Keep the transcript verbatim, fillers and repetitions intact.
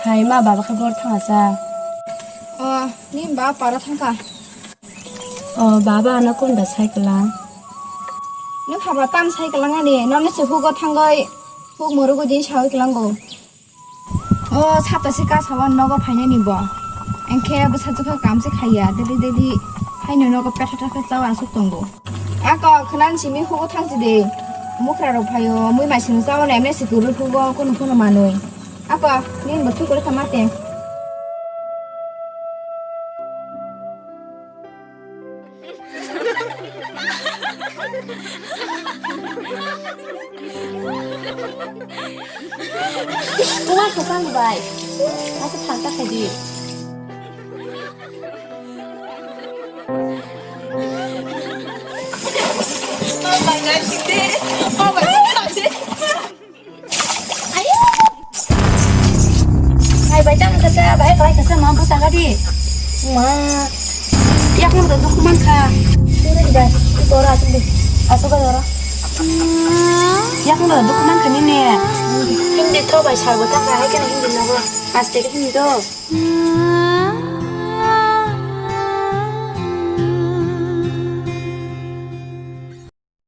Hai ma baba khe bor thangsa. O, ni ba para thangkha. O baba ano kon da sai kala. Ni haba tam sai kala ngani, noni se hugo thangoi, huk morugo din sawi kala ngo. O sata se ka sawan nogo phainani bo. Engkhe bwsa chukha kam se khaiya, daily daily haino nogo petha thakha chawa asuk tongo. Ako khwnan simi hugo thangsi de. Mukra rok phaio, mui mai sini chawa na emne sikuru hugo kono kono manui. Ako nin bo thukuri khamate. Kumar kwchang bai. Asa thangta khaidi. Oh my God, sing de. Oh my God, sing de. Ayo. Hai bai tang kasa, bai kalai kasa, ma bwsa gadi. Ma. Yak no da dukhu man kha. Tira ida, tira asuk de. Asuk ga dora. Yak no da dukhu man kha ni ne. Hindi to bai sar bo ta kha, hai kana hindi no bo. Aste ke hindi to.